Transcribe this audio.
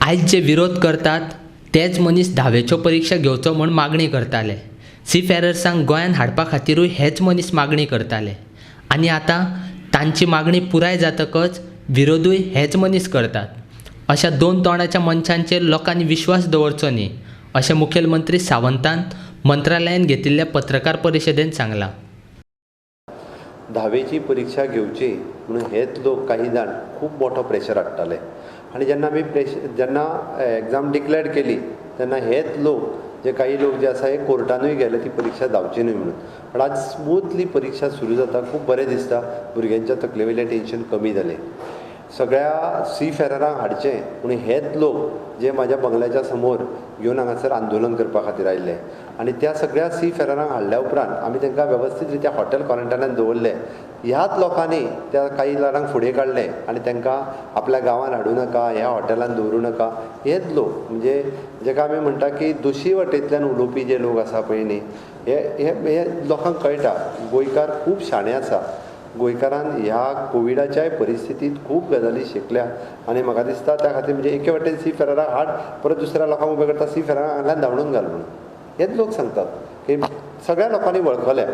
आयज जे विरोध करतात तेच मनीस धावेच्यो परिक्षा घेवचो म्हूण मागणी करताले. सी फेरर्सांक गोंयांत हाडपा खातिरूय हेच मनीस मागणी करताले आनी आतां तांची मागणी पुराय जातकच विरोधूय हेच मनीस करतात. अशा दोन तोंडाच्या मनशांचेर लोकांनी विश्वास दवरचो न्ही अशें मुखेलमंत्री सावंतान मंत्रालयान घेतिल्ल्या पत्रकार परिशदेंत सांगलां. धावेची परिक्षा घेवची म्हणून हेच लोक काही जाण खूब मोठो प्रेशर हाडटाले आनी जेन्ना आमी जेन्ना एग्जाम डिक्लेअर केली तेन्ना हेच लोक जे काही लोक जे आसा हे कोर्टानूय गेले ती परिक्षा जावची न्हय म्हणून. पण आज स्मूथली परिक्षा सुरू जाता, खूब बरें दिसता, भुरग्यांच्या तकले वयलें टेंशन कमी जालें. सगळ्या सी फेररांक हाडचें म्हणून हेच लोक जे म्हाज्या बंगल्याच्या समोर घेवन हांगासर आंदोलन करपा खातीर आयिल्ले आनी त्या सगळ्या सी फेररांक हाडल्या उपरांत आमी तांकां वेवस्थीत रित्या हॉटेल क्वॉरंटायनान दवरले. ह्याच लोकांनी त्या काही जाणांक फुडें काडले आनी तांकां आपल्या गांवांत हाडूं नाका, ह्या हॉटेलान दवरूं नाका. हेच लोक म्हणजे जेका आमी म्हणटा की दोशी वटेंतल्यान उलोवपी जे लोक आसा पळय न्ही, हे हे लोकांक कळटा. गोंयकार खूब शाणे आसा, गोंयकारान ह्या कोविडाच्याय परिस्थितींत खूब गजाली शिकल्या आनी म्हाका दिसता त्या खातीर म्हणजे एके वटेन सी फेरराक हाड, परत दुसऱ्या लोकांक उबे करता सी फेरराक हांगांतल्यान धांवडून घाल म्हणून. हेच लोक सांगतात की सगळ्या लोकांनी वळखल्या.